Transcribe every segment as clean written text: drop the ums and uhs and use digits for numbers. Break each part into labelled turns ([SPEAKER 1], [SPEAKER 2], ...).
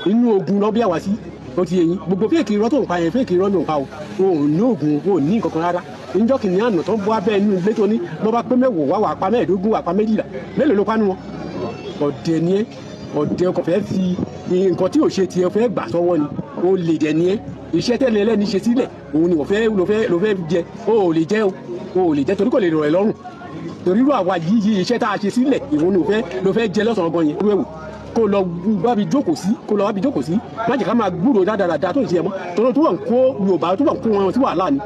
[SPEAKER 1] Inú ogun lọ bí àwa sí. Ó ti yé yín, gbogbo fake irọ́ tó ń pa yẹn, fake irọ́ ló ń pa o. O ò ní oògùn, o ò ní nǹkan kan rárá. Níjọ́ kìíní àná tó ń bọ́ abẹ́ inú ilé tó ní bọ́ bá pé 10 wá wà pa 15, wà pa 12, mélòó ló pa nú wọn? Ọ̀dẹ̀ ni ẹ́, ọ̀dẹ̀, ọkọ̀ fẹ́ fi nǹkan tí ò ṣe tiẹ̀ fẹ́ gbà sọ́wọ́ ni. O lè dẹ̀ ni ẹ́. Iṣẹ́ tẹ́lẹ̀ ẹlẹ́ni ṣe sílẹ̀, òun ni wọ́n fẹ́ ló fẹ́ jẹ. O ò lè jẹ o, o ò lè jẹ torí kò lè rọ̀ ẹ́ lọ́rùn. Torí irú àwa yìí, iṣẹ́ tá a ṣe sílẹ̀, ìwọ ni ló fẹ́ jẹ lọ́sàn-án gan yẹn. Wẹ́wò kó lọ wábi jókòó sí, kó lọ wábi jókòó sí. Má jẹ́ ká máa gbúròó dáadáa tó ń ṣe ẹ mọ́, torí tó wà ń kó Yorùbá, tó wà ń kó wọn sí wàhálà ni.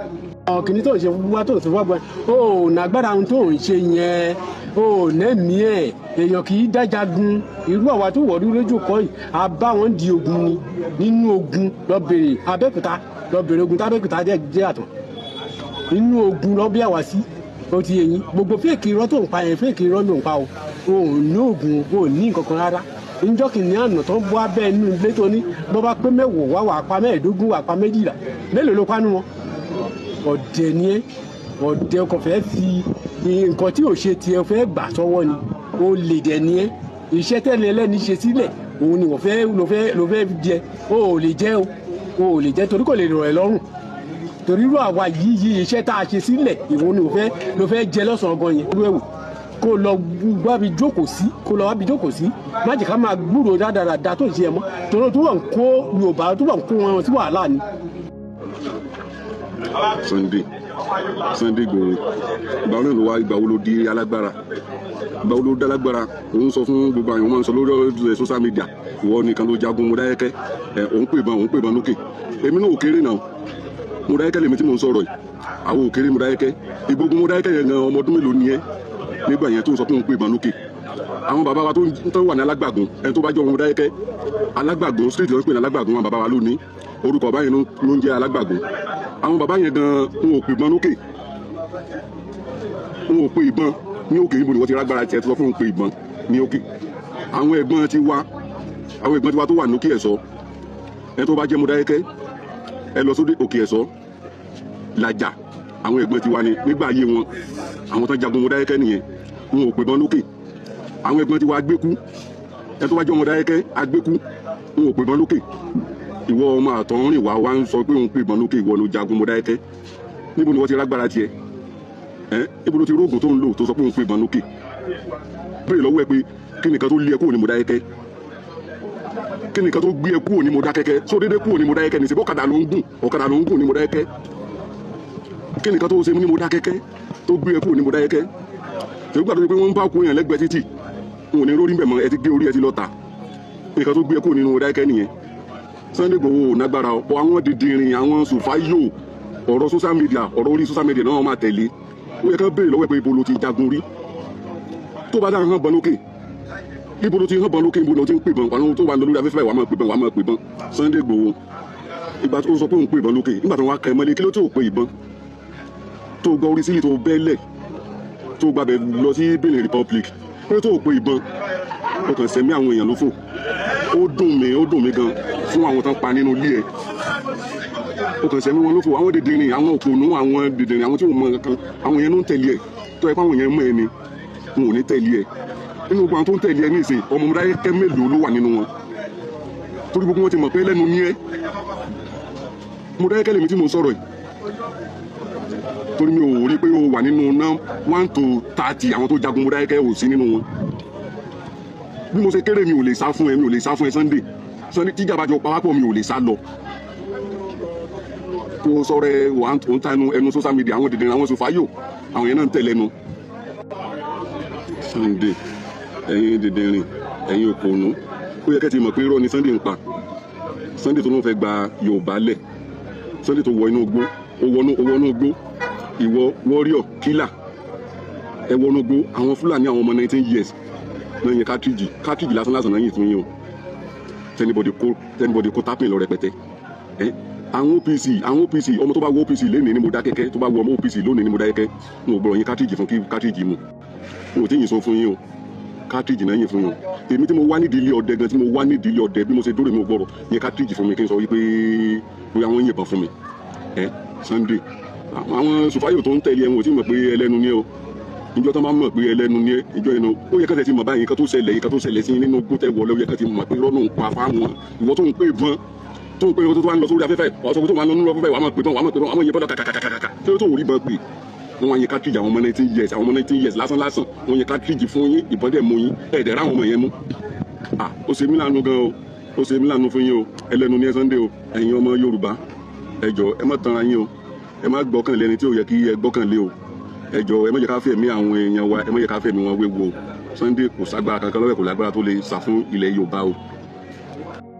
[SPEAKER 1] Kìnìún tó ń ṣe wá, tó ń ṣe wá gbọ́, ó nàgbára ohun tó ń ṣe yẹn, ó nẹ́ẹ̀mí ẹ̀. Èèyàn kì í dájagun. Irú àwa tó wọ̀rí lójú kọ́ yìí, a bá wọn di ogun ni. Nínú ogun lọ bèrè Abẹ́òkúta, lọ bèrè ogun tábẹ́òkúta jẹ́ àtọ̀. Inú ogun lọ bí àwa sí. Ó ti yé yín, gbogbo fake irọ́ tó ń pa yẹn, fake irọ́ ló ń pa o. O ò ní oògùn, o ò ní nǹkan kan rárá. Níjọ́ kìíní àná tó ń bọ́ abẹ́ inú ilé tó ní bọ́ bá pé 10 wá wà pa 15, wà pa 12, mélòó ló pa nú wọn? Ọ̀dẹ̀ ni ẹ́, ọ̀dẹ̀, ọkọ̀ fẹ́ fi nǹkan tí ò ṣe tiẹ̀ fẹ́ gbà sọ́wọ́ ni. O lè dẹ̀ ni ẹ́. Iṣẹ́ tẹ́lẹ̀ ẹlẹ́ni ṣe sílẹ̀, òun ni wọ́n fẹ́ ló fẹ́ jẹ. O ò lè jẹ o, o ò lè jẹ torí kò lè rọ̀ ẹ́ lọ́rùn. Torí irú àwa yìí, iṣẹ́ tá a ṣe sílẹ̀, ìwọ ni ló fẹ́ jẹ lọ́sàn-án gan yẹn. Wẹ́wò kó lọ wábi jókòó sí, kó lọ wábi jókòó sí. Má jẹ́ ká máa gbúròó dáadáa tó ń ṣe ẹ mọ́, torí tó wà ń kó Yorùbá, tó wà ń kó wọn sí wàhálà ni.
[SPEAKER 2] Sunday Igboho, ìgbà wo ló wá, ìgbà wo ló di alágbára, ìgbà wo ló dá lágbára? Òun sọ fún gbogbo àwọn ọmọ, sọ lórí social media, ìwọ nìkan ló jagun Mọdákẹ́kẹ́ ẹ. Òun pè bọn, òun pè bọn lókè. Èmi náà ò kéré náà. Mọdákẹ́kẹ́ lèmi tí mò ń sọ̀rọ̀ yìí, àwọn ò kéré. Mọdákẹ́kẹ́, ìgbógun Mọdákẹ́kẹ́ yẹn gan, ọmọ ọdún mélòó ni ẹ nígbà yẹn tó ń sọ pé òun pè bọn lókè? Àwọn bàbá wa tó wà ní Alágbàgún, ẹni tó bá jẹ́ ọmọ Mọdákẹ́kẹ́, Alágbàgún street ló ń pè ní Alágbàgún. Àwọn bàbá wa lónìí, orúkọ báyìí ló ń jẹ́ Alágbàgún. Àwọn bàbá yẹn gan, wọn ò pè bọn lókè, wọn ò pè ìbọn ní òkè. Níbo ni wọ́n ti rágbára tiẹ̀ tó sọ fún òun pè ìbọn ní òkè? Àwọn ẹ̀gbọ́n ti wá, àwọn ẹ̀gbọ́n ti wá tó wà lókè Ẹ̀sọ́, ẹ tó bá jẹ́ Mọdákẹ́kẹ́, ẹ lọ sóde Òkè Ẹ̀sọ́ làjà. Àwọn ẹ̀gbọ́n ti wá ní nígbà ayé wọn, àwọn tó ń jagun Mọdákẹ́kẹ́ nìyẹn, wọn ò pè bọn lókè. Àwọn ẹ̀gbọ́n ti wá agbékú, ẹ tó bá jẹ́ Mọdákẹ́kẹ́ agbékú, wọn ò pè bọn lókè. Ìwọ ọmọ àtọ̀húnrìn wá wá ń sọ pé òun pè bọn lókè, ìwọ ló jagun Mọdákẹ́kẹ́. Níbo ni wọ́n ti rágbára tiẹ̀ ẹ? Níbo ló ti rógùn tó ń lò tó sọ pé òun pè bọn lókè? Béèrè lọ́wọ́ ẹ pé kí nìkan tó lé ẹ kúrò ní Mọdákẹ́kẹ́, kí nìkan tó gbé ẹ kúrò ní Mọdákẹ́kẹ́? Só dédé kúrò ní Mọdákẹ́kẹ́ ní sèbó ọ̀kadà ló ń gùn, ọ̀kadà ló ń gùn ní Mọdákẹ́kẹ́. Kí nìkan tó ṣe ní Mọdákẹ́kẹ́ tó gbé ẹ kúrò ní Mọdákẹ́kẹ́? Tèmi gbàdúrà pé wọ́n ń bá kú yẹn lẹ́gbẹ̀ẹ́ títì, wọn ò ní rórí mbẹ̀ mọ́. Ẹ ti gé orí, ẹ ti lọ tà. Nǹkan tó gbé ẹ kúrò nínú Mọdákẹ́kẹ́ nìyẹn. Sunday Igboho nágbára ọ̀pọ̀ àwọn dìndìnrìn, àwọn sùfáyò, ọ̀rọ̀ social media, ọ̀rọ̀ orí social media náà máa tẹ̀lé. Ó yẹ ká béèrè lọ́wọ́ ẹ pé ibo ló ti jagun rí tó bá dáhùn hàn bọ́n lókè? Ibo ló ti hàn bọ́n lókè? Ibo ló ti ń pè bọ́n? Àwọn tó wà lórí afẹ́fẹ́, wàá máa pè bọ́n, wàá máa pè bọ́n. Sunday Igboho, ìgbà tó sọ pé òun pè bọ́n lókè, nígbà tó wá kẹ́ ẹ mọ́lé, kí ló tó pè ìbọn tó gba orí sílì tó bẹ́lẹ̀ tó gbàbẹ̀ lọ sí Benin Republic? Kí ló tó pè ìbọn? Ó kàn sẹ́mi àwọn èèyàn ló fò. Ó dùn mí, ó dùn mí gan fún àwọn tán pa nínú ilé ẹ̀. Ó kàn sẹ́mi wọn ló fò. Àwọn dìndìnrìn, àwọn òpònú, àwọn dìndìnrìn, àwọn tí ò mọ kankan, àwọn yẹn ló ń tẹ̀lé ẹ̀. Tó yẹ pé àwọn yẹn mọ̀ ẹ́ ni, wọn ò ní tẹ̀lé ẹ̀. Nínú gbogbo àwọn tó ń tẹ̀lé ẹ ní ìsìn, ọmọ Mọdákẹ́kẹ́ mélòó ló wà nínú wọn? Torí gbogbo wọn ti mọ̀ pé lẹ́nu ní ẹ́. Mọdákẹ́kẹ́ lèmi tí mo sọ̀rọ̀ yìí, torí mi ò rí pé o wà nínú ná 1 to 30 àwọn tó jagun Mọdákẹ́kẹ́, ò sí nínú wọn. Bí mo ṣe kéré, mi ò lè sá fún ẹ, mi ò lè sá fún ẹ. Sunday, Sunday, tíjà bá jọ pawápọ̀, mi ò lè sá lọ. Kó sọ̀rọ̀ ẹ wà ń ta ẹnu ẹnu social media, àwọn dìndín, àwọn sòfáyò, àwọn yẹn náà ń tẹ̀lé ẹnu Sunday. Ẹ̀yin dìndìnrìn, ẹ̀yin òpònú, ó yẹ kẹ́ ti mọ̀ pé irọ́ ni Sunday ń pa. Sunday tó ló ń fẹ́ gba Yorùbá lẹ̀, Sunday tó wọ inú igbó, ó wọnú igbó, ìwọ warrior killer, ẹ wọnú igbó. Àwọn Fúlàní, àwọn ọmọ 19 years náà yẹn, cartridge, cartridge lásán lásán náà yìí fún yín o. Tẹnibọdì kó, tẹnibọdì kó tápìn lọ rẹpẹtẹ ẹ. Àwọn OPC, àwọn OPC, ọmọ tó bá wọ OPC lónìí ní Mọdákẹ́kẹ́, tó bá wọ ọmọ OPC lónìí ní Mọdákẹ́kẹ́, n ò gbọ́dọ̀ yín cartridge fún kí cartridge mu. N ò tí yín sọ fún yín o, cartridge náà yín fún yín o. Èmi tí mo wá nídìí ilé ọdẹ gan, tí mo wá nídìí ilé ọdẹ, bí mo ṣe dórí, mi ò gbọ́dọ̀ yín cartridge fún mi kí n sọ wípé bóyá wọ́n yìnbọn fún mi. Ẹ Sunday, àwọn sùfáyò tó ń tẹ̀lé ẹ, wọn ò tí mọ̀ pé ẹlẹ́nu ni o. Ìjọ tó máa mọ̀ pé ẹlẹ́nu ni ìjọ yẹn ó yẹ kán tẹ̀ ti mọ̀ báyìí, nǹkan tó ṣẹlẹ̀, nǹkan tó ṣẹlẹ̀ sí nínú gbótẹ́ wọlé, ó yẹ kán ti mọ̀ pé irọ́ ló ń pa fáwọn. Ìwọ tó ń pè ìbọn, tó ń pè tó wà ń lọ sórí afẹ́fẹ́, ọ̀sọ̀ tó wà ń lọ nínú afẹ́fẹ́, wàá mọ̀ pé tán, wàá mọ̀ pé tán, àwọn yẹn bọ́dọ̀ kàkàkàkàkà tí ó tó rí bọn pè. Wọ́n wá yẹn cartridge àwọn ọmọ 19 years, àwọn ọmọ 19 years lásán lásán, wọ́n yẹn cartridge fún yín, ìbọn dẹ̀ mú yín, ẹ̀ẹ́dẹ̀ ráwọn ọmọ yẹn mú. Ah, ó ṣe mí láàánú gan o, ó ṣe mí láàánú fún yín o. Ẹlẹ́nu ní ẹ Sunday o. Ẹ̀yin ọmọ Yorùbá, ẹ jọ̀ọ́, ẹ má tanra yín o, ẹ má gbọ́kànlé ẹni tí ò yẹ kí ẹ gbọ́kànlé o. Ẹ jọ̀ọ́, ẹ má jẹ́ ká fẹ̀mí àwọn èèyàn wa, ẹ má jẹ́ ká fẹ̀mí wọn wéwu o. Sunday kò ságbára kankan lọ́wọ́, kò lágbára tó lè sà fún ilẹ̀ Yorùbá o.